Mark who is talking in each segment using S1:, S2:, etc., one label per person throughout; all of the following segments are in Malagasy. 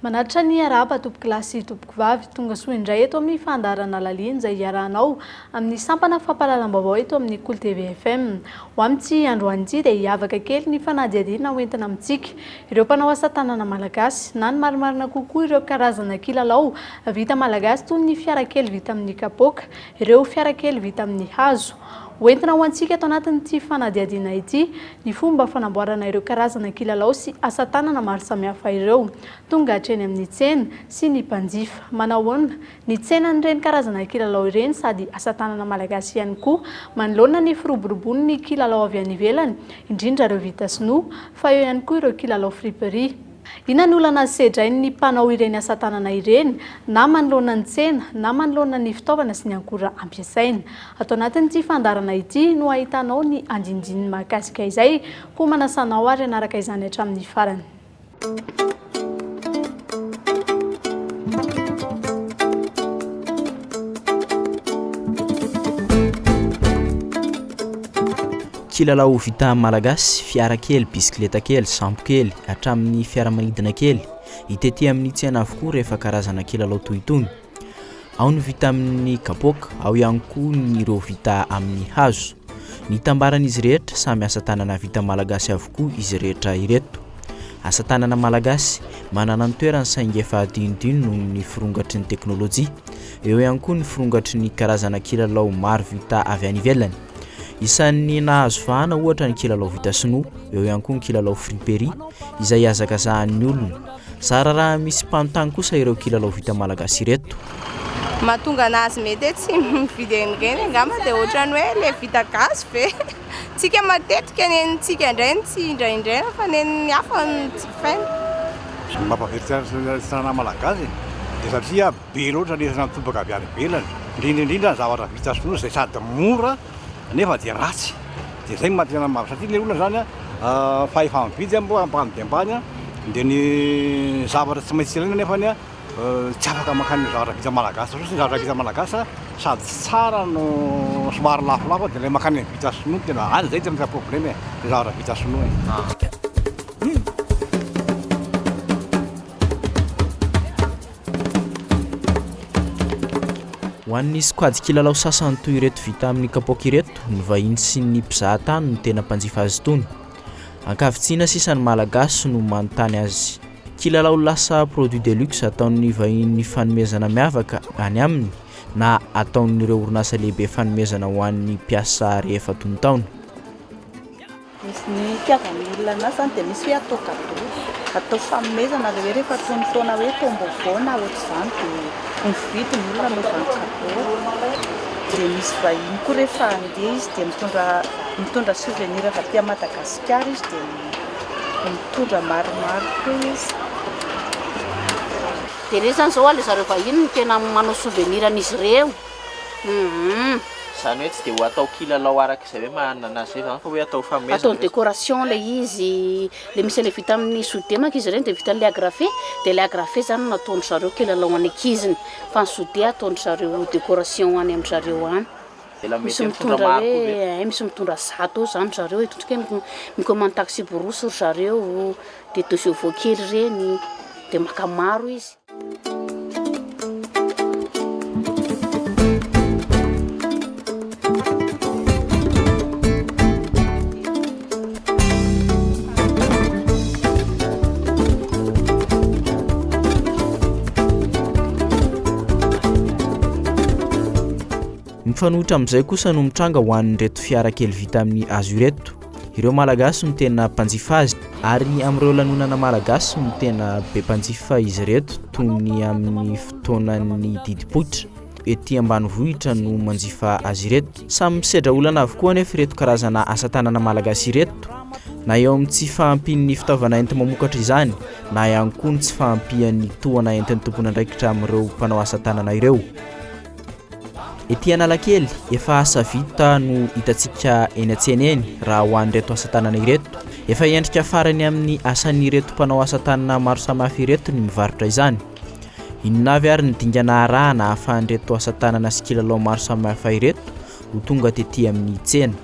S1: Manatitra ny arahaba tompokolahy sy tompokovavy, tonga soa indray eto amin'ny fandaharana Lalina izay iarahanao amin'ny sampana fampahalalam-baovao eto amin'ny Kolo TV FM. Ho amin'ity androany ity dia hiavaka kely ny fanadihadiana hoentina amintsika ireo mpanao asa tanana malagasy na ny marimarina kokoa ireo karazana kilalao vita malagasy toy ny fiara kely vita amin'ny kapoaka, ireo fiara kely vita amin'ny hazo. Ho entina ho antsika ato anatin'ity fanadihadiana ity ny fomba fanamboarana ireo karazana kilalao sy asa tanana maro samihafa ireo. Tonga hatreny amin'ny tsena sy ny mpanjifa. Manahoana ny tsenan'ireny karazana kilalao ireny sady asa tanana malagasy ihany koa manoloana ny firoborobon'ny kilalao avy any ivelany, indrindra ireo vita sinoa, fa eo ihany koa ireo kilalao friperie. Inona ny olana sedrain'ny mpanao ireny asa tanana ireny na manoloana ny tsena na manoloana ny fitaovana sy ny ankora ampiasaina? Ato anatin'ity fandaharana ity no ahitanao ny andinindininy mahakasika izay, koa manasa anao ary hanaraka izany hatramin'ny farany.
S2: Kilalao vita malagasy, fiara kely, bisikileta kely, sambo kely, hatramin'ny fiaramanidina kely. Hita ety amin'ny tsena avokoa rehefa karazana kilalao toy itony. Ao ny vita amin'ny kapoaka, ao ihany koa ny ireo vita amin'ny hazo. Ny itambaran'izy rehetra, samy asa tanana vita malagasy avokoa izy rehetra ireto. Asa tanana malagasy, manana ny toerany saingy efa adinodino noho ny firongatry ny teknolojia. Eo ihany koa ny firongatry ny karazana kilalao maro vita avy any ivelany. Isan'ny nahazo vahana ohatra ny kilalao vita sinoa, eo ihany koa ny kilalao friperie izay ihazakazahan'ny olona. Zara raha misy mpanontany kosa ireo kilalao vita malagasy ireto.
S3: Mahatonga anazy mety hoe tsy mividy an'ireny angamba dia ohatran'ny hoe ilay vita gasy ve? Tsika matetika nen'tsika indray no tsy indraindraina fa nen'ny hafa no jifaina.
S4: Ny mampaverin-tsaina ny malagasy dia satria be loatra ny entana mitobaka avy any ivelany, indrindra indrindra ny zavatra vita sinoa izay sady mora nefa dia ratsy, dia izay no maha tena maro satria ilay olona izany an fahefa-mividy moa ambany dia ambany an, dia ny zavatra tsy maintsy ilaina nefany an tsy afaka mankany amin'ny zavatra vita malagasy satria ny zavatra vita malagasy sady tsy tsara no somary lafolafo dia ilay mankany amin'ny vita sinoa no tena any izay tena problème e, ilay zavatra vita sinoa e.
S2: Ho an'ny sokajy kilalao sasany toy ireto vita amin'ny kapoaka ireto, ny vahiny sy ny mpizaha tany no tena mpanjifa azy itony. Ankavitsiana sisa ny Malagasy no manontany azy. Kilalao lasa produit de luxe ataon'ny vahiny fanomezana miavaka any aminy na ataon'ireo orinasa lehibe fanomezana ho an'ny mpiasa rehefa tonontaona.
S5: Misy ny itiavan'ny olona anazy zany dia misy hoe atao cadeau, atao fanomezana ilay hoe rehefa tonon-taona hoe taom-baovao na ohatr'izany dia mividy ny olona anaovany cadeau. Dia misy vahiny koa rehefa handeha izy dia mitondra mitondra souvenir avy aty Madagasikara izy dia mitondra maromaro koa izy.
S6: Dia ireny izany izao ilay zareo vahiny no tena manao souvenir an'izy ireo. Humm.
S2: Izany hoe tsy dia ho atao kilalao araka izay hoe manana azy izany fa hoe atao fanomezana.
S6: Ataony décoration ilay izy, ilay misy an'ilay vita amin'ny soudé manko izy ireny dia vita amin'ilay agrafé, dia ilay agrafé izany no nataon-dry zareo kilalao an'ny ankiziny, fa ny soudé ataon-dry zareo décoration any amin-dry zareo any. Misy mitondra hoe, hay misy mitondra zato eo izany ry zareo, eto hoe mi-commande taxi-brousse ry zareo, dia deux chevaux kely ireny, dia maka maro izy.
S2: Mifanohitra amin'izay kosa no mitranga ho an'ireto fiara kely vita amin'ny hazo ireto. Ireo Malagasy no tena mpanjifa azy ary amin'ireo lanonana Malagasy no tena be mpanjifa izy ireto toy ny amin'ny fotoanan'ny didim-poitra. Ety ambanivohitra no manjifa azy ireto. Samy misedra olana avokoa anefa ireto karazana asa tanana Malagasy ireto na eo amin'ny tsy fahampian'ny fitaovana enti-mamokatra izany na ihany koa ny tsy fahampian'ny tohana entin'ny tompon'andraikitra amin'ireo mpanao asa tanana ireo. Ety Analakely, efa asa vita no hitantsika eny an-tsena eny raha ho an'ireto asa tanana ireto. Efa endrika farany amin'ny asan'ireto mpanao asa tanana maro samihafa ireto ny mivarotra izany. Inona avy ary ny dingana arahana ahafahan'ireto asa tanana sy kilalao maro samihafa ireto ho tonga tety amin'ny tsena?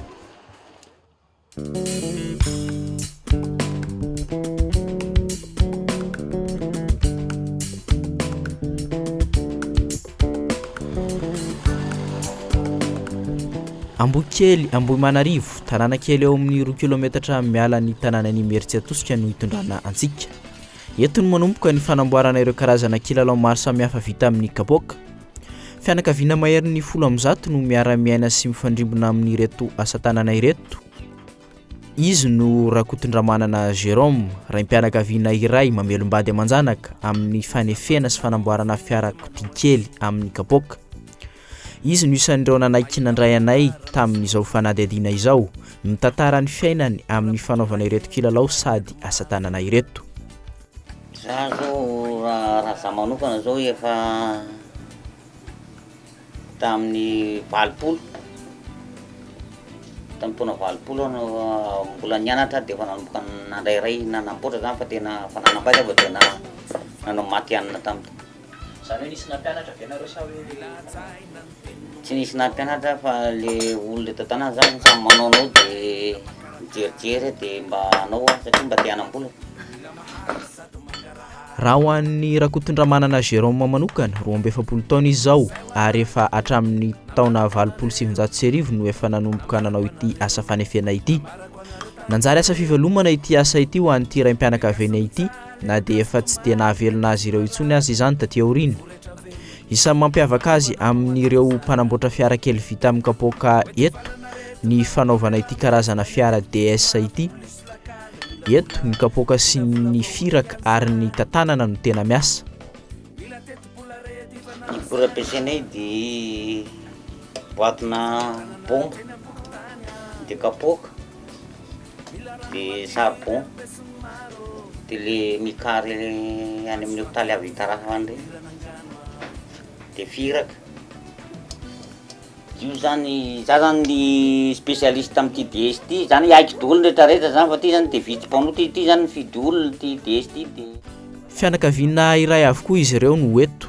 S2: Ambohikely, Ambohimanarivo, tanàna kely eo amin'ny 2 kilometatra miala ny tanànan'Imerintsiatosika no hitondrana antsika. Eto no manomboka ny fanamboarana ireo karazana kilalao maro samihafa vita amin'ny kapoaka. Fianakaviana maherin'ny 110 no miara-miaina sy mifandrimbona amin'ireto asa tanana ireto. Izy no Rakotondramanana Jérôme, raim-pianakaviana iray mamelom-bady aman-janaka amin'ny fanefena sy fanamboarana fiarakodia kely amin'ny kapoaka. Izy no isan'ireo nanaiky nandray anay tamin'izao fanadihadiana izao, mitantara ny fiainany amin'ny fanaovana ireto kilalao sady asa tanana ireto.
S7: Za zao raha za manokana zao efa tamin'ny 80, tamin'ny taona 80 aho no mbola nianatra de efa nanomboka nandrairay nanamboatra zany fa tena efa nanam-pahaizana vao tena nanao matihanina taminy.
S2: Zany hoe nisy nampianatra ve nareo sa hoe
S7: Tsy nisy nampianatra fa le olona eto an-tanàna zany samy manaonao de mijerijery de mba hanao aho satria mba te hanam-bola.
S2: Raha ho an'i Rakotondramanana Jérôme manokana, 42 taona izy izao ary efa hatramin'ny taona 1980 no efa nanomboka nanao ity asa fanefena ity. Nanjary asa fivelomana ity asa ity ho an'ity raim-pianakaviana ity na dia efa tsy dia nahavelona azy ireo intsony aza izany taty aoriana. Isan'ny mampiavaka azy amin'ireo mpanamboatra fiara kely vita amin'ny kapoaka eto ny fanaovana ity karazana fiara DS ity. Eto ny kapoaka sy ny firaka ary ny tantanana no tena miasa.
S7: Ny akora ampiasainay dia boatina bomba, dia kapoaka. de charbon, de le mikary any amin'ny hopitaly avy itarafana any reny, de firaka, io zany za zany ny spécialiste am'ty DS ty, zany hoe haiko daholo ny retraretra zany fa ty zany de vitsy mpanao ty, ty zany mifidy olona ty DS ty de.
S2: Fianakaviana iray avokoa izy ireo no eto.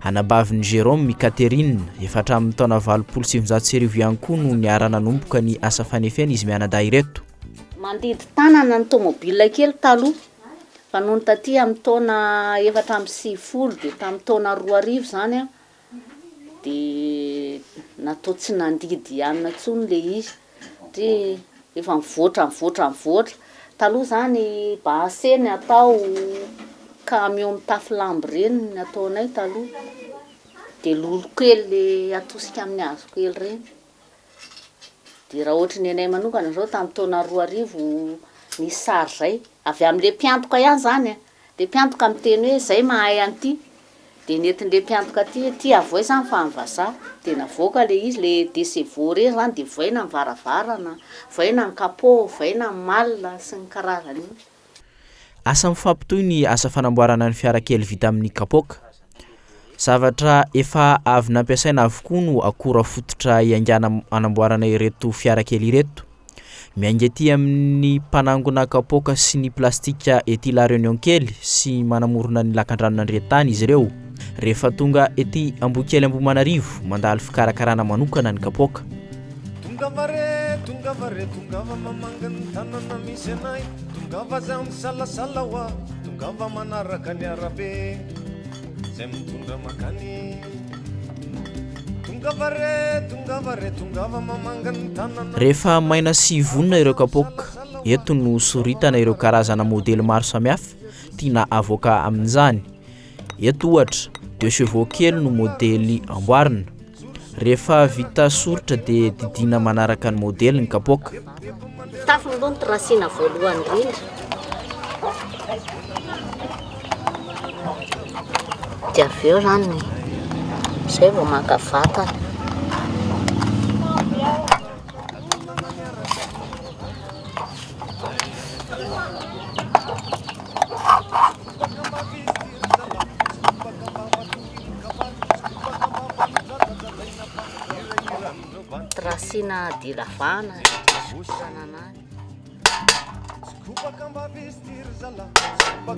S2: Anabavin'i Jérôme i Catherine, efa hatramin'ny taona 1980 ihany koa no niara-nanomboka ny asa fanefena izy mianadahy ireto.
S6: Mandidy tanana ny tomobile kely taloha, fa nony taty amin'ny taona 94 dia tamin'ny taona 2000 izany an, dia natao tsy nandidy hanina intsony ilay izy, satria efa mivoatra mivoatra mivoatra. Taloha izany base ny atao, camion mitafy lambo ireny ny ataonay taloha, dia lolo kely le atosika amin'ny hazo kely ireny. Dia raha ohatry ny anay manokana izao tamin'ny taona 2000 nisy sary izay, avy amin'ilay mpiantoka ihany izany an, ilay mpiantoka miteny hoe izay mahay an'ity, Dia nentin'ilay mpiantoka aty hoe ty avoay zany fa an'ny vazaha, dia navoaka ilay izy, ilay DCVO ireny zany dia voaina ny varavarana, voaina ny capot, voaina ny malle sy ny karazany io.
S2: Asa mifampitohy ny asa fanamboarana ny fiara kely vita amin'ny kapoaka. Zavatra efa avy nampiasaina avokoa no akora fototra iaingàna hanamboarana ireto fiara kely ireto. Miainga ety amin'ny mpanangona kapoaka sy ny plastika ety La Réunion kely sy manamorona ny lakandranon'Andriantany izy ireo. Rehefa tonga ety Ambohikely Ambohimanarivo, mandalo fikarakarana manokana ny kapoaka.
S8: Tongava re, tongava re, tongava mamangy ny tanana misy anay, tongava aza misalasala hoa, tongava manaraka ny arabe. Zay mitondra mankany. Tongava re, tongava re, tongava mamanga ny tanana.
S2: Rehefa maina sy vonona ireo kapoaka, eto no soritana ireo karazana modely maro samihafa tiana avoaka amin'izany. Eto ohatra, deux chevaux kely no modely amboarina. Rehefa vita soritra dia didiana manaraka ny modely ny kapoaka.
S6: Tafony aloha no tracena voalohany indrindra. Dia avy eo izany izay vao maka vatana. Tracena dia lavahana dia sosorana anazy.
S8: Tsikopaka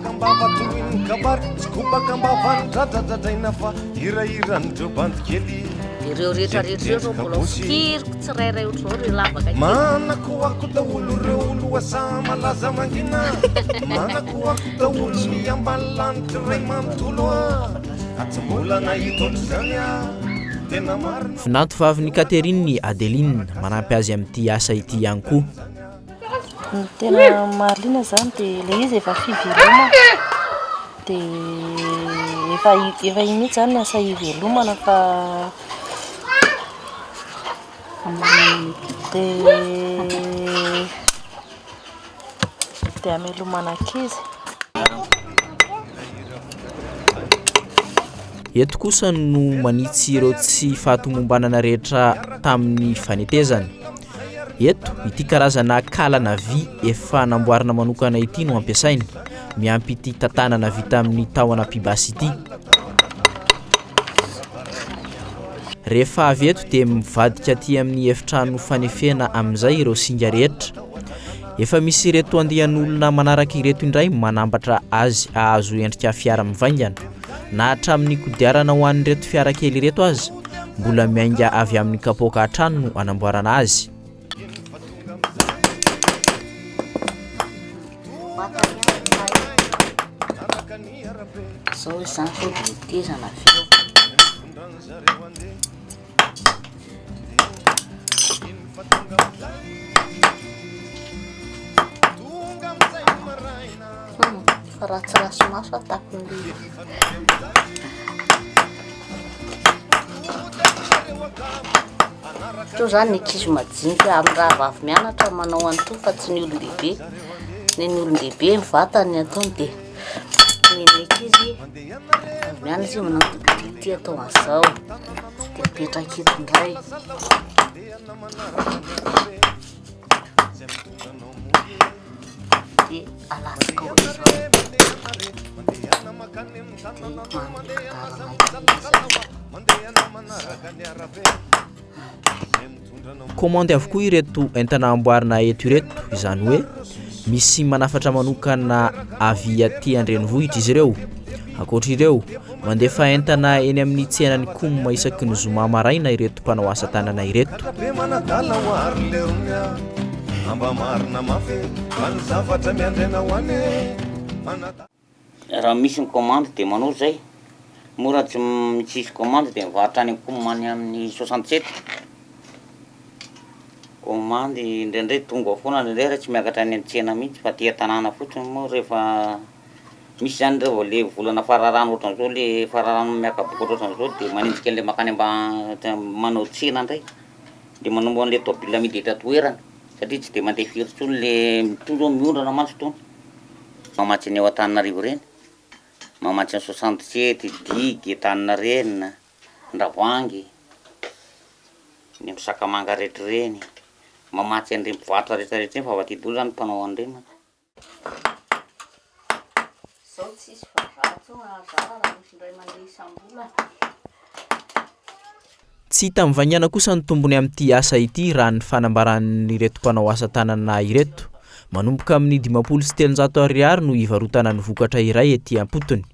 S8: ambava toy ny kabary, tsikopaka ambava dradradradraina fa hirahiran'ireo bandy kely.
S6: Ireo rehetra rehetra ireo zao mbola ho sokiriko tsirairay ohatr'izao ireo lavaka kely.
S8: Manakoako daholo ireo lohasaha malaza mangina, manakoako daholo ny ambany lanitra iray manontolo a, tsy mbola nahita ohatr'izany aho.
S2: Vinanto vavin'i Catherine i Adeline, manampy azy amin'ity asa ity ihany koa.
S9: Ny tena mahaliana izany dia ilay izy efa fivelomana dia efa efa iny mihitsy izany ny asa ivelomana fa dia dia hamelomana ankizy.
S2: Eto kosa no manitsy ireo tsy fahatomombanana rehetra tamin'ny fanetezana. Eto, ity karazana kalana vy efa namboarina manokana ity no ampiasaina, miampy ity tantanana vita amin'ny tahona pibasy ity. Rehefa avy eto dia mivadika aty amin'ny efitrano fanefena amin'izay ireo singa rehetra. Efa misy ireto andian'olona manaraka ireto indray manambatra azy hahazo endrika fiara mivaingana. Na hatramin'ny kodiarana ho an'ireto fiara kely ireto aza, mbola miainga avy amin'ny kapoaka hatrany no anamboarana azy.
S6: Zao izany zao dia tetezana avy eo. Fa ratsiratsy maso aho takon'le. Toa zany ny ankizy majinika amin'ny rahavavy mianatra manao an'itony fa tsy ny olon-dehibe. Ny an'ny olon-dehibe ny vatany ataony dia ny an'ny ankizy avy mianatra izy manao an'ity ity atao an'izao dia apetraka eto indray. Dia alatsaka ohatr'izao. Dia manome kodiarana kely izy.
S2: Kaomandy avokoa ireto entana amboarina eto ireto, izany hoe misy manafatra manokana avy aty an-drenivohitra izy ireo. Ankoatra ireo, mandefa entana eny amin'ny tsenan'ny Coum isaky ny zoma maraina ireto mpanao asa tanana ireto.
S7: Raha misy ny commande de manao zay, moa raha tsy tsisy commande de mivarotra any am any amin'ny 67, commande indraindray tonga foana indraindray ary tsy miakatra any an-tsena mihitsy fa aty an-tanàna fotsiny moa rehefa misy zany reo vao le volana fararano ohatran'izao le fararano miaka-bokatra ohatran'izao de manenjika an'le makany amba- manao tsena ndray de manomboka an'le tôbila amidy eto an-toerana satria tsy de mandeha firy intsony le itony zao miondrana mantsy itony. Mamatsy ny ao Antananarivo ireny, mamatsy ny 67, digue, Antaninarenina, Andravoahangy, ny amin'ny Sakamanga rehetra ireny, mamatsy an'ireny mpivarotra rehetra rehetra ireny fa avy aty daholo zany ny mpanao an'ireny mantsy.
S6: Zao tsisy vazaha tsony raha zara raha misy indray mandeha isam-bolana.
S2: Tsy hita mivaingana kosa ny tombony amin'ity asa ity raha ny fanambaran'ireto mpanao asa tanana ireto. Manomboka amin'ny 350 ariary no hivarotana ny vokatra iray ety am-potony.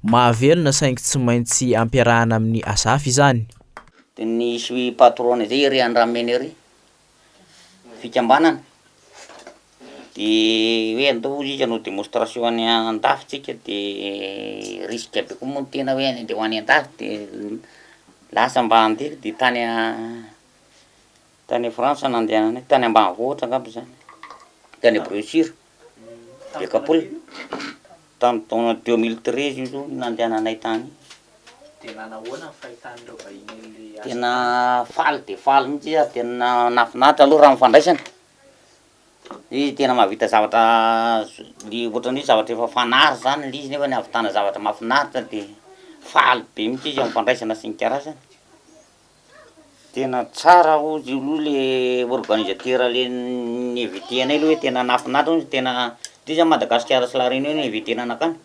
S2: Mahavelona saingy tsy maintsy ampiarahana amin'ny asa hafa izany.
S7: Dia nisy patron-nay zay ery Andramena ery, fikambanana, de hoe andao hozy izy hanao démonstration any andafy tsika de risque be koa moa ny tena hoe andeha ho any andafy de lasa mba andeha de tany tany France nandehananay, tany ambanivohitra angamba zany, tany Bruxures, Bekapola, tamin'ny taona 2013 io zao nandehananay tany.
S2: De nanahoana ny fahitan'ireo vahiny an'le asa
S7: Tena faly de faly mihitsy izy ary tena nahafinaritra aloha raha ny fandraisana. Izy tena mahavita zavatra le ohatran'ny hoe zavatra efa fanary zany le izy nefa nahavitana zavatra mahafinaritra de faly be mihitsy izy am'fandraisana sy ny karazany. Tena tsara hozy aloha le organisateur le ni-inviter anay aloha hoe tena nahafinaritra hozy tena, satria zany Madagasikara sy La Réunion ni-inviter-na nankany.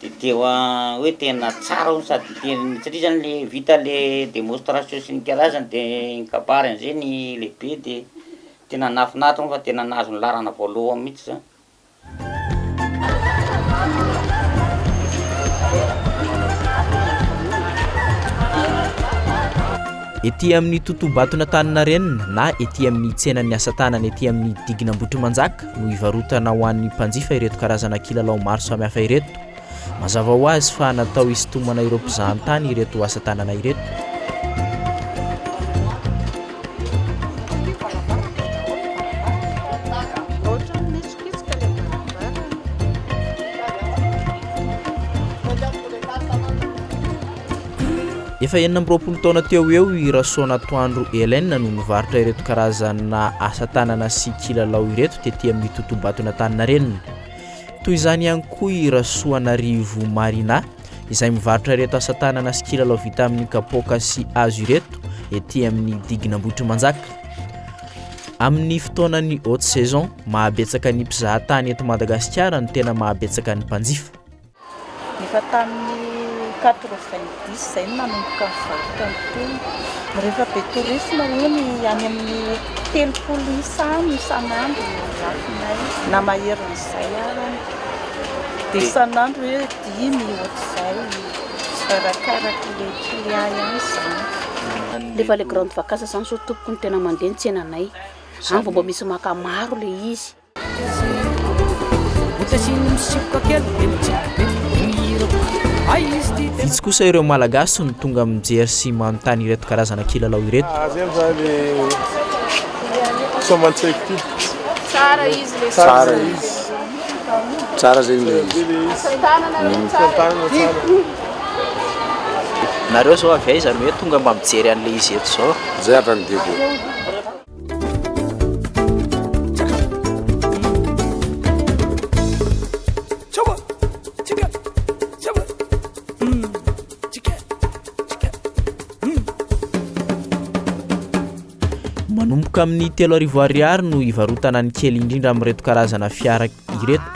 S7: De teo hoe tena tsara hono sady tena satria zany le vita le démonstration sy ny karazany de nikabary an'zay ny lehibe de tena nahafinaritra moa fa tena nahazo ny laharana voalohany mihitsy zany.
S2: Ety amin'ny totobaton'Antaninarenina na ety amin'ny tsenan'ny asa tanana ety amin'ny digin'Ambohitrimanjaka no ivarotana ho an'ny mpanjifa ireto karazana kilalao maro samihafa ireto. Mazava ho azy fa natao hisintomana ireo mpizahantany ireto asa tanana ireto. Efa 26 taona teo ho eo i Rasoanatoandro Hélène no nivarotra ireto karazana asa tanana sy kilalao ireto tety amin'ny totobaton'Antaninarenina. Toy izany ihany koa i Rasoanarivo Marina izay mivarotra ireto asa tanana sy kilalao vita amin'ny kapoaka sy hazo ireto ety amin'ny digin'Ambohitrimanjaka. Amin'ny fotoanan'ny haute saison, mahabetsaka ny mpizahatany eto Madagasikara no tena mahabetsaka ny mpanjifa.
S5: Efa tamin'ny 90 izay no nanomboka nivarotra an'itony. Rehefa be tourisme hono any amin'ny 30 isa any isan'andro no lafonay na maherin'izay ara. Dia isan'andro hoe dimy ohatr'izay, arakarak'ilay client ihany izany.
S6: Rehefa ilay grande vacance izany izao tompoko no tena mandeha ny tsenanay. Any vao mba misy maka maro ilay izy.
S2: Vitsy kosa ireo Malagasy no tonga mijery sy manontany ireto karazana kilalao ireto. Nareo zao avy aiza no hoe tonga mba mijery an'ilay izy eto zao?
S10: Zay avy any Diego.
S2: Manomboka amin'ny 3000 ariary no ivarotana ny kely indrindra amin'ireto karazana fiara ireto.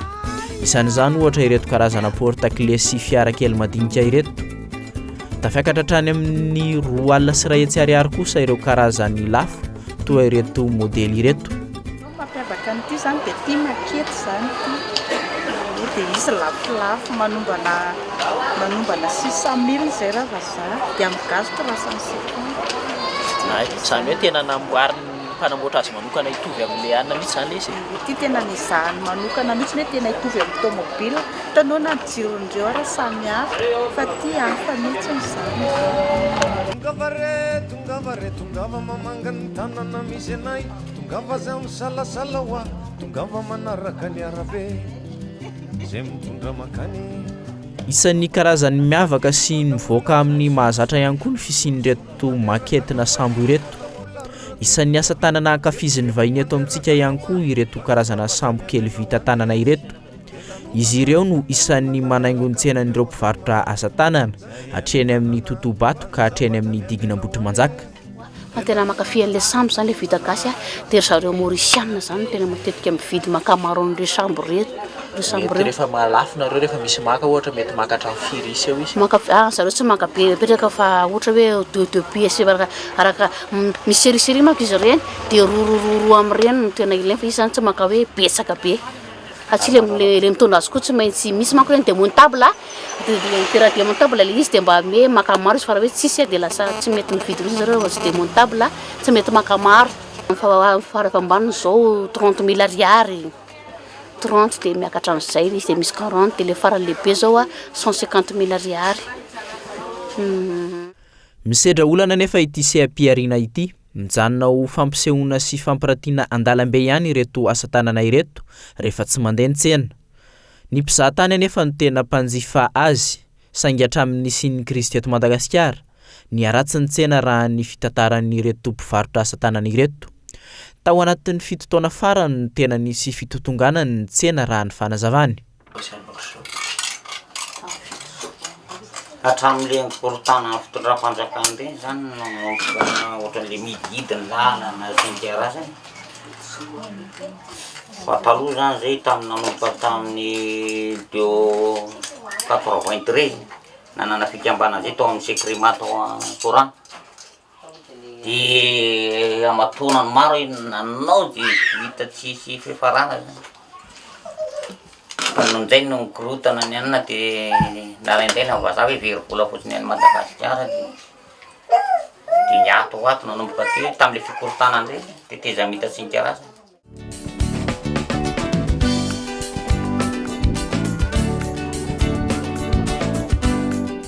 S2: Isan'izany ohatra ireto karazana porte clé sy fiara kely madinika ireto. Tafiakatra hatrany amin'ny 120 ariary kosa ireo karazany lafo toa ireto modely ireto.
S5: Ny mampiavaka an'ity izany dia ity maquette izany ity, dia izy lafolafo manombana manombana 600 mille izay raha vazaha, dia amin'ny gasy 350.
S2: Izany hoe tena namboarin'ny mpanamboatra azy manokana hitovy amin'ilay anona mihitsy izany ilay izy e?
S5: Ity tena nezahany manokana mihitsy hoe tena hitovy amin'ny tomobile. Hitanao na ny jiron'ireo ara samy hafa fa ity hafa mihitsy izany.
S8: Tongava re, tongava re, tongava mamanga ny tanana misy anay Tongava aza misalasala hoa, tongava manaraka ny arabe Izay mitondra mankany.
S2: Isan'ny karazany miavaka sy mivoaka amin'ny mahazatra ihany koa ny fisian'ireto maquette-na sambo ireto. Isan'ny asa tanana ankafizin'ny vahiny eto amintsika ihany koa ireto karazana sambo kely vita tanana ireto. Izy ireo no isan'ny manaingo ny tsenan'ireo mpivarotra asa tanana, hatreny amin'ny totoha-bato ka hatreny amin'ny digin'Ambohitrimanjaka.
S6: Fa tena mankafy an'ilay sambo izany ilay vita gasy a, dia ry zareo Maurisiana izany no tena matetika mividy maka maro an'ireo sambo ireto, ireo sambo
S2: Mety
S6: ireo.
S2: rehefa mahalafo nareo rehefa misy maka ohatra mety maka hatramin'ny firy isa eo izy?
S6: Maka, ah zareo tsy maka be mipetraka fa ohatra hoe deux deux pièces araka araka misy série série manko izy ireny dia roa roa roa roa amin'ireny no tena ilaina fa izy izany tsy maka hoe betsaka be. Satria le le mitondra azy koa tsy maintsy misy manko hoe demontable de raha demontable le izy de mba hoe maka maro izy fa raha hoe tsisy de lasa tsy mety mividy mihitsy zareo raha vao tsy demontable tsy mety maka maro. Fa farafahambaniny zao 30 mille ariary, 30 de miakatra am'zay izy de misy 40 de le farany lehibe zao a 150 mille ariary.
S2: Misedra olana anefa ity seha-pihariana ity. Mijanona ho fampisehoana sy fampiratiana an-dalambe ihany ireto asa tanana ireto rehefa tsy mandeha ny tsena. Ny mpizahatany anefa no tena mpanjifa azy saingy hatramin'ny nisian'ny krizy teto Madagasikara, niharatsy ny tsena raha ny fitantaran'ireto mpivarotra asa tanana ireto. Tao anatin'ny fito taona farany no tena nisy fitotonganany ny tsena raha ny fanazavany.
S7: Hatramin'ilay nikorontana fitondram-panjakana ireny zany no nanomboka ohatran'ilay mihidihidy ny lalana sy ny karazany. Fa taloha zany zay tamin'ny nanomboka tamin'ny deux 93 nanana fikambanana zay tao amin'ny Sekrema tao Antorana. De aman-taonany maro aho nanao de vita tsisy fiafarana zany, fa nony zay no nikorontana ny anona de nalaindaina ny vazaha hoe very vola fotsiny any Madagasikara de de niato ho ato nanomboka teo tam'le fikorontanana ndray tetezamita sy ny karazany.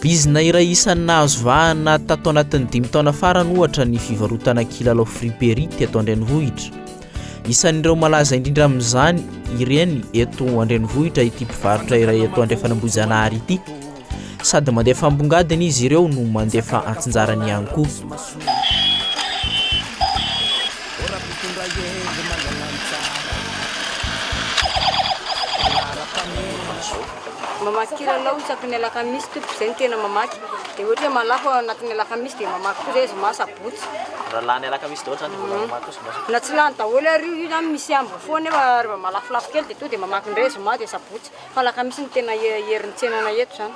S2: Bizina iray isan'ny nahazo vahana tato anatin'ny dimy taona farany ohatra ny fivarotana kilalao friperie teto an-drenivohitra. Isan'ireo malaza indrindra amin'izany ireny eto an-drenivohitra ity mpivarotra iray eto Andrefanambohijanahary ity. Sady mandefa ambongadiny izy ireo no mandefa antsinjarany ihany koa.
S10: Mamaky kilalao isaky ny alakamisy tompoko, izay no tena mamaky. Dia ohatra hoe malafo ao anatin'ny alakamisy dia mamaky koa izay zoma sabotsy.
S2: Raha lany alakamisy daholo izany dia mbola mamaky koa zoma sabotsy.
S10: Na tsy lany daholo ary io, io izany misy ambiny foana nefa rehefa malafolafo kely dia tonga dia mamaky indray zoma dia sabotsy. Fa alakamisy no tena herin'ny tsenanay eto izany.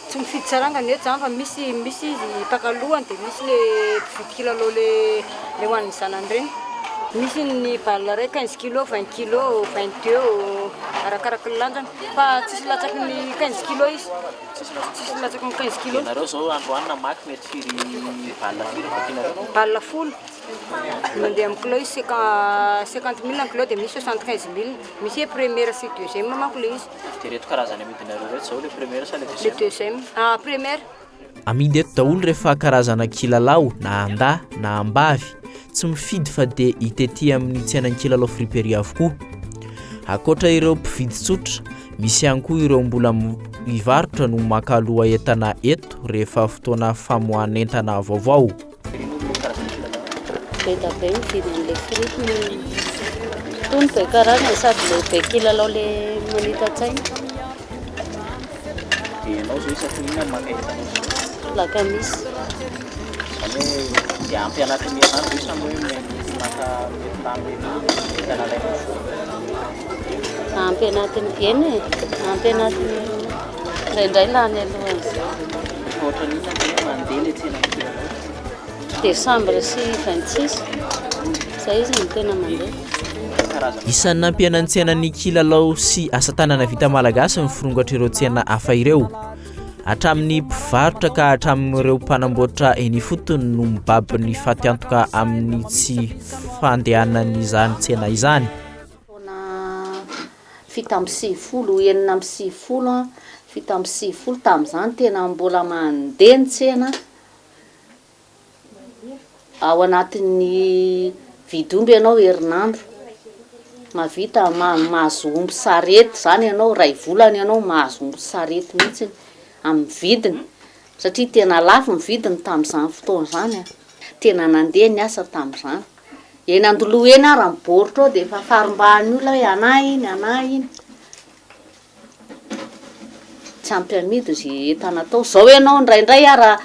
S10: Tsy mifidy saranga ny eto izany fa misy misy izy mpaka lohany dia misy le mpividy kilalao le le ho an'ny zanany ireny. Misy ny balle iray 15 kilos, 20 kilos, 22 arakaraky ny lanjany fa tsisy latsaky ny 15 kilos izy. Tsisy latsaky ny 15 kilos.
S2: Ianareo izao androany namaky mety firy balle firy no vakinareo?
S10: Balle folo. Mandeha amin'ny kilao izy 50 mille ny kilao dia misy 75 mille. Misy hoe première sy deuxième manko le izy.
S2: Dia ireto karazany amidinareo ireto izao le première sa le deuxième?
S10: Le deuxième. Ah, première.
S2: Amidy eto daholo rehefa karazana kilalao na an-dahy na am-bavy, tsy mifidy fa dia hita ety amin'ny tsenan'ny kilalao friperie avokoa. Ankoatra ireo mpividy tsotra, misy ihany koa ireo mbola mivarotra no maka aloha entana eto rehefa fotoana famoahan'entana vaovao.
S6: Be dia be mividy an'ilay fripy. Itony be karazany sady ilay be kilalao ilay manita-tsaina.
S2: Dia ianao izao isaky ny inona no maka entana izao?
S6: Alakamisy.
S2: Izany hoe dia ampy anatin'ny herinandro ve sa hoe mety maka mety lany be mihitsy ny entana alainao izao?
S6: Ampy anatin'ny, eny e, ampy anatin'ny herinandro. Indraindray lany alohan'izay.
S2: Efa ohatran'ny inona no hoe mandeha ilay tsenan'ny kilalao?
S6: Décembre sy 26, izay izy no tena mandeha.
S2: Isan'ny nampihena ny tsenan'ny kilalao sy asa tanana vita malagasy ny firongatr'ireo tsena hafa ireo. Hatramin'ny mpivarotra ka hatramin'ireo mpanamboatra eny ifotony no mibaby ny fatiantoka amin'ny tsy fandehanan'izany tsena izany.
S6: Taona 97, 96, 97 tamin'izany tena mbola mandeha ny tsena. Ao anatin'ny vidy omby ianao herinandro, mahavita mahazo omby sarety izany ianao, iray volana ianao mahazo omby sarety mihitsy amin'ny vidiny, satria tena lafo ny vidiny tamin'izany fotoana izany an, tena nandeha ny asa tamin'izany, eny Andoloha eny ary ny baoritra ao dia efa farimbahan'ny olona hoe anah iny, anah iny. Tsy ampy amidy ze entana atao. Zao ianao indraindray ara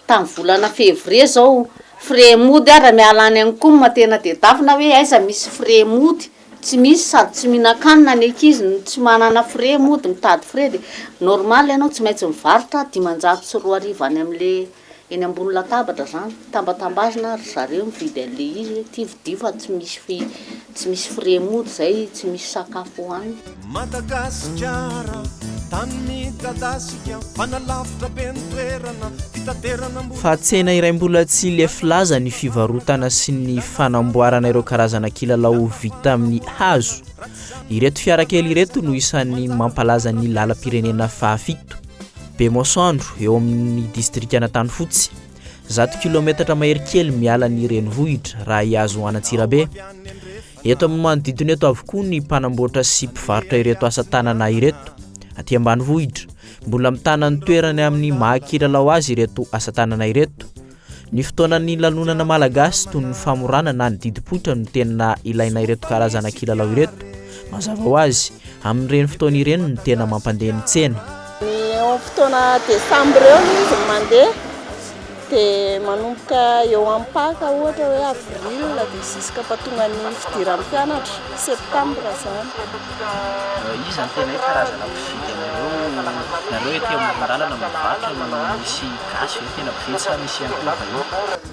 S6: tamin'ny volana février zao frais mody ara miala any amin'ny com tena tedavina hoe aiza misy frais mody, tsy misy sady tsy mihinan-kanina ny ankizy no tsy manana frais mody mitady frais de normal ianao tsy maintsy mivarotra 2500 any amle Eny ambony latabatra zany, tambatambazina ry zareo mividy an'le izy hoe ty vidio fa tsy misy fi, tsy misy frais mody zay, tsy misy sakafo hohanina.
S8: Madagasikara, tany midadasika, manalavitra be ny toerana, fitaterana mbola.
S2: Fa tsena iray mbola tsy lefy laza ny fivarotana sy ny fanamboarana ireo karazana kilalao vita amin'ny hazo. Ireto fiara kely ireto no isan'ny mampalaza ny lalam-pirenena fahafito. Bemasoandro, eo amin'ny distrikan'Antanifotsy, zato kilaometatra mahery kely miala ny renivohitra raha hihazo an'Antsirabe. Eto amin'ny manodidina eto avokoa ny mpanamboatra sy mpivarotra ireto asa tanana ireto. Aty ambanivohitra, mbola mitana ny toerany amin'ny maha kilalao azy ireto asa tanana ireto. Ny fotoanan'ny lanonana malagasy toy ny famorana na ny didim-poitra no tena ilaina ireto karazana kilalao ireto. Mazava ho azy, amin'ireny fotoana ireny no tena mampandeha ny tsena.
S5: Ny eo amin'ny fotoana desambra eo aloha izy no mandeha dia manomboka eo amin'ny Paka ohatra hoe avril dia jusqu'à tonga ny fidiran'ny mpianatra, septambra izany.
S2: Iza no tena hoe karazana mpividy anareo, nareo ety amoron-dalana mivarotra no misy Gasy ve tena mpividy sa misy ihany koa vahiny?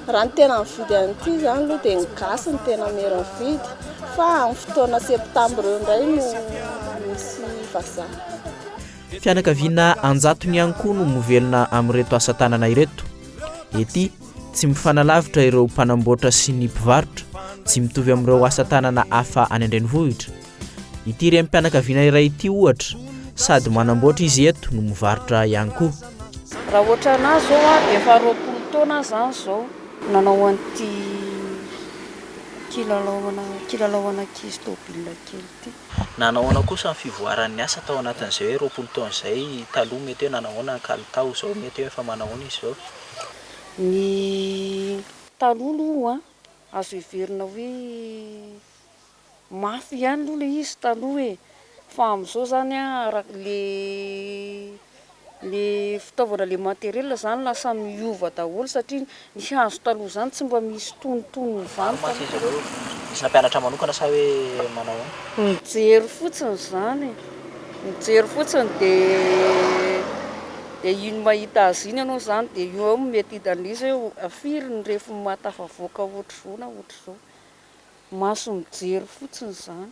S5: Raha ny tena mividy an'ity izany aloha dia ny gasy no tena mera mividy fa amin'ny fotoana septambra eo indray no misy vazaha.
S2: Fianakaviana an-jatony ihany koa no mivelona amin'ireto asa tanana ireto. Ety, tsy mifanalavitra ireo mpanamboatra sy ny mpivarotra, tsy mitovy amin'ireo asa tanana hafa any an-drenivohitra. Ity renim-pianakaviana iray ity ohatra, sady manamboatra izy eto no mivarotra ihany koa.
S11: Raha ohatranà zao a, efa 20 taona aho zany zao nanao an'ity kilalaona kilalaon'ankizy tôbila kely ity.
S2: Nanahoana kosa ny fivoaran'ny asa tao anatin'izay hoe 20 taona izay, taloha mety hoe nanahoana ny kalitao, izao mety hoe efa manahoana izy izao?
S11: Ny taloha aloha azo heverina hoe mafy ihany aloha ilay izy taloha e, fa amin'izao izany an araka ilay Le fitaovana le matériel zany lasa miova daholo satria ny hazo taloha zany tsy mba misy tonontonony zany
S2: Maro mantsy izy ireo. Misy nampianatra manokana sa hoe manao ahoana?
S11: Mijery fotsiny zany e, mijery fotsiny de de iny mahita azy iny ianao zany de eo no mety hitan'izy hoe firy ny refiny mahatafavoaka ohatr'izao na ohatr'izao. Maso mijery fotsiny zany.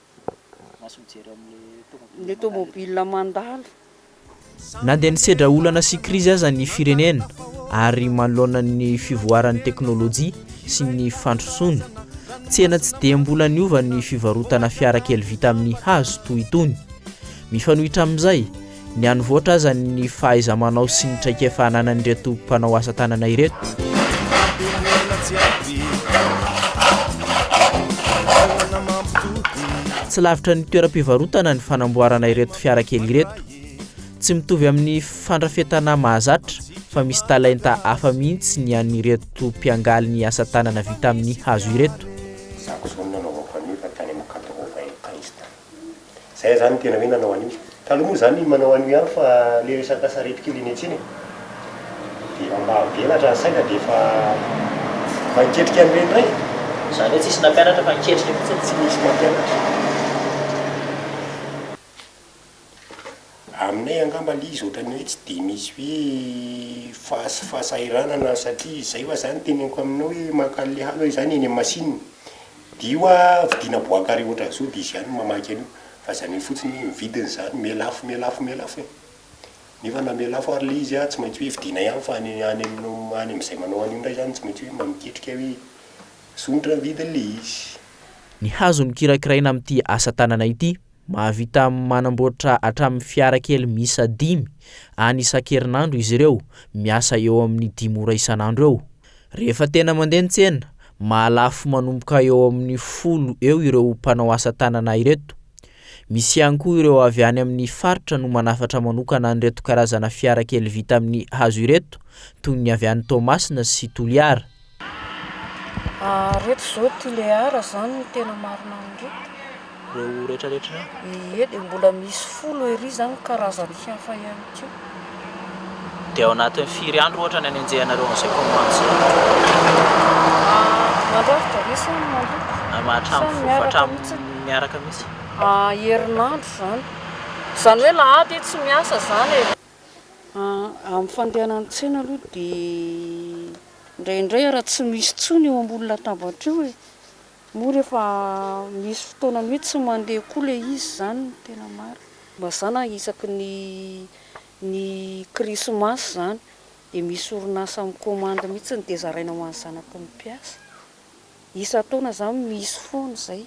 S2: Maso mijery amin'le
S11: Le tomobile mandalo.
S2: Na dia nisedra olana sy krizy aza ny firenena ary manoloana ny fivoaran'ny teknolojia sy ny fandrosoana, tsena tsy dia mbola niova ny fivarotana fiara kely vita amin'ny hazo toy itony. Mifanohitra amin'izay, nihanivoatra aza ny fahaiza-manao sy ny traikefa ananan'ireto mpanao asa tanana ireto. Tsy lavitra ny toeram-pivarotana ny fanamboarana ireto fiara kely ireto. Tsy mitovy amin'ny fandrafetana mahazatra fa misy talenta hafa mihitsy ny an'ireto mpiangaly ny asa tanana vita amin'ny hazo ireto.
S12: Zako zao no nanaovako an'io fa tany amin'ny 95 tany. Zay zany no tena hoe nanao an'io. Taloha moa zany manao an'io ihany fa le resaka sarety kely eny an-tsena e. Dia efa mba mivelatra ny saina dia efa mba niketrika an'ireny indray.
S2: Izany hoe tsisy nampianatra fa niketrika fotsiny?
S12: Tsy nisy mampianatra. Aminay angamba le izy ohatran'ny hoe tsy dia misy hoe fahas- fahasahiranana satria izay fa zany teneniko aminao hoe maka an'le hazo aho izany eny amin'ny machine. Dia io a vidiana bois carré ohatran'izao dia izy ihany no mamaky an'io fa izany hoe fotsiny hoe ny vidiny izany mihalafo mihalafo mihalafo e! Nefa na mihalafo ary ilay izy a tsy maintsy hoe vidiana ihany fa any any amin'ny any amin'izay manao an'io indray izany tsy maintsy hoe mba miketrika hoe sonitra ny vidin'ilay izy.
S2: Ny hazo nokirakiraina amin'ity asa tanana ity, mahavita manamboatra hatramin'ny fiara kely miisa dimy any isan-kerinandro izy ireo, miasa eo amin'ny dimy ora isan'andro eo. Rehefa tena mandeha ny tsena, mahalafo manomboka eo amin'ny folo eo ireo mpanao asa tanana ireto. Misy ihany koa ireo avy any amin'ny faritra no manafatra manokana an'ireto karazana fiara kely vita amin'ny hazo ireto, toy ny avy any Toamasina sy Toliara.
S11: Reto zao Tulear zany no tena marina amin'ireto.
S2: Ireo rehetra rehetra
S11: ireo? Ie, dia mbola misy folo ery zany karazany hafa ihany koa.
S2: Dia ao anatin'ny firy andro ohatra ny anenjehanareo an'izay commande izay?
S11: Mandrafitra ve sa ny mandoko?
S2: Hatramin'ny
S11: Sa miaraka
S2: hatramin'ny
S11: mihitsy?
S2: miaraka mihitsy.
S11: Herinandro zany. Izany hoe lahady tsy miasa zany e. Amin'ny fandehanan'ny tsena aloha dia indraindray ara tsy misy intsony eo ambony latabatra eo e! Moa rehefa misy fotoanany hoe tsy mandeha koa ilay izy izany no tena marina. Mazàna isaky ny ny krismasy izany dia misy orinasa mikaomandy mihitsy dia zaraina ho an'ny zanaky ny mpiasa. Isan-taona izany misy foana izay.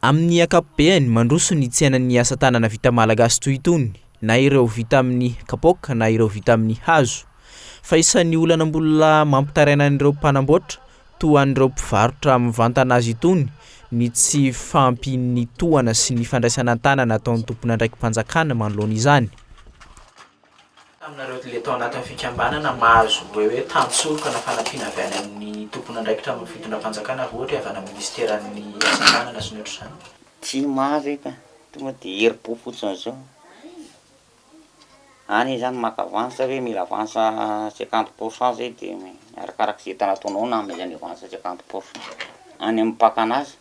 S2: Amin'ny ankapobeany, mandroso ny tsenan'ny asa tanana vita malagasy toy itony, na ireo vita amin'ny kapoaka na ireo vita amin'ny hazo. Fa isan'ny olana mbola mampitaraina an'ireo mpanamboatra, toa an'ireo mpivarotra mivantana azy itony, ny tsy fahampian'ny tohana sy ny fandraisana an-tanana ataon'ny tompon'andraiki-panjakana manoloana izany. Taminareo le tao anatin'ny fikambanana mahazo hoe hoe tantsoroka na fanampiana avy any amin'ny tompon'andraikitra amin'ny fitondram-panjakana avy ohatra hoe avy any amin'ny minisiteran'ny asa tanana sy ny ohatr'izany.
S7: Tsy mahazo e ka, tonga de herim-po fotsiny zao. Any izy zany maka avance hoe mila avance 50 pourcent zay de arakarak'izay entana ataonao no anomezany avance 50 pourcent any amin'ny mpaka anazy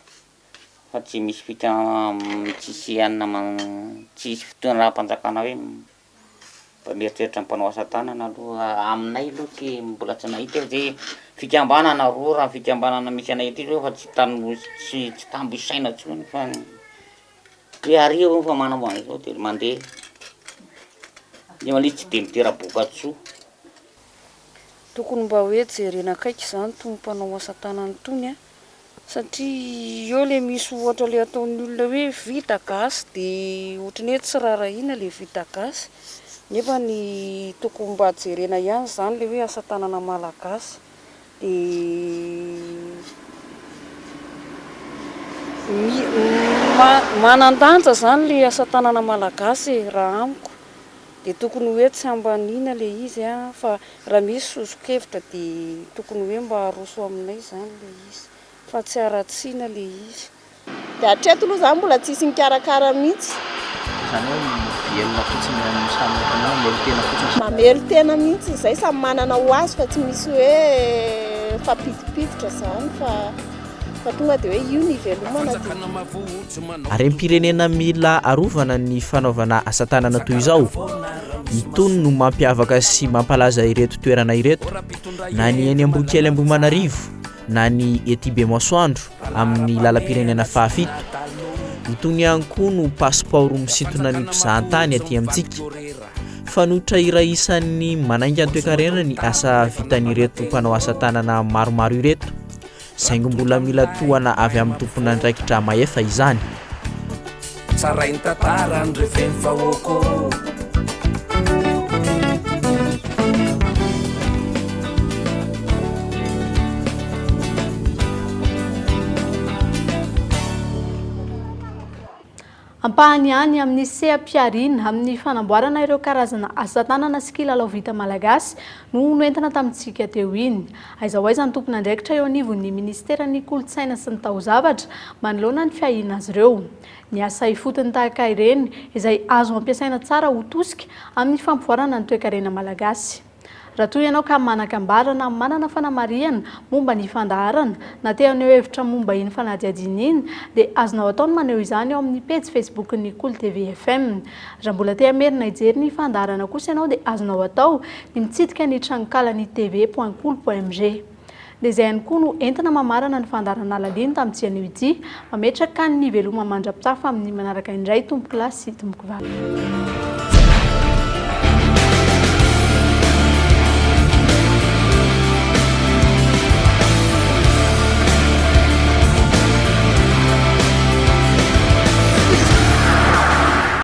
S7: fa tsy misy fika tsisy anona man- tsisy fitondram-panjakana hoe Mba mieritreritra ny mpanao asa tanana aloha aminay aloha tsy mbola tsy nahita eo zay fikambanana roa raha fikambanana misy anay aty zao fa tsy tam- tsy tsy tambo isaina intsony fa hoe ary eo fa manao an'izao de mandeha, nefa le izy tsy de mitera-bokatsoa.
S11: Tokony mba hoe jerena akaiky izany itony mpanao asa tanana itony an! Satria eo le misy ohatra le ataon'ny olona hoe vita gasy de ohatran'ny hoe tsy rarahina le vita gasy nefa ny tokony mba jerena ihany zany le hoe asa tanana malagasy de mi- Manan-danja izany ilay asa tanana malagasy e, raha amiko dia tokony hoe tsy ambaniana ilay izy fa raha misy soso-kevitra dia tokony hoe mba aroso aminay izany ilay izy fa tsy haratsiana ilay izy.
S3: Dia hatreto aloha izany mbola tsisy nikarakara mihitsy.
S2: Izany hoe mivelona fotsiny amin'ny samy ohatran'ny hoe mamelon-tena fotsiny.
S3: Mamelon-tena mihitsy izay, samy manana ho azy fa tsy misy hoe mifampidipiditra izany fa fa tonga dia hoe io no ivelomana dia.
S2: Harem-pirenena mila arovana ny fanaovana asa tanana toy izao. Itony no mampiavaka sy mampalaza ireto toerana ireto, na ny eny Ambohikely Ambohimanarivo, na ny ety Bemasoandro amin'ny lalam-pirenena fahafito. Itony ihany koa no pasipaoro misintona ny mpizahantany aty amintsika. Fanoitra iray isan'ny manainga ny toekarena ny asa vitan'ireto mpanao asa tanana maromaro ireto. Saingy mbola mila tohana avy amin'ny tompon'andraikitra mahefa izany.
S8: Tsarain'ny tantara ny reven'ny vahoaka ô.
S1: Ampahany ihany amin'ny seha-pihariana amin'ny fanamboarana ireo karazana asa tanana sy kilalao vita malagasy no noentina tamintsika teo iny. Aiza ho aiza ny tompon'andraikitra eo anivon'ny minisiteran'ny Kolontsaina sy ny Taozavatra manoloana ny fiahiana azy ireo. Ny asa ifotony tahaka ireny izay azo ampiasaina tsara ho tosika amin'ny fampivoarana ny toekarena malagasy. Raha toa ianao ka manan-kambara na manana fanamarihana momba ny fandaharana na te haneho hevitra momba iny fanadihadiana iny dia azonao atao ny maneho izany ao amin'ny pejy Facebook-n'ny Kolo TV FM. Raha mbola te hamerina hijery ny fandaharana kosa ianao dia azonao atao ny mitsidika ny tranonkalan'ny tv point kolo point mg. Dia izay ihany koa no entina mamarana ny fandaharana Lalino tamin'ity anio ity. Mametraka ny veloma mandra-pitafa amin'ny manaraka indray tompokolahy sy tompokovavy.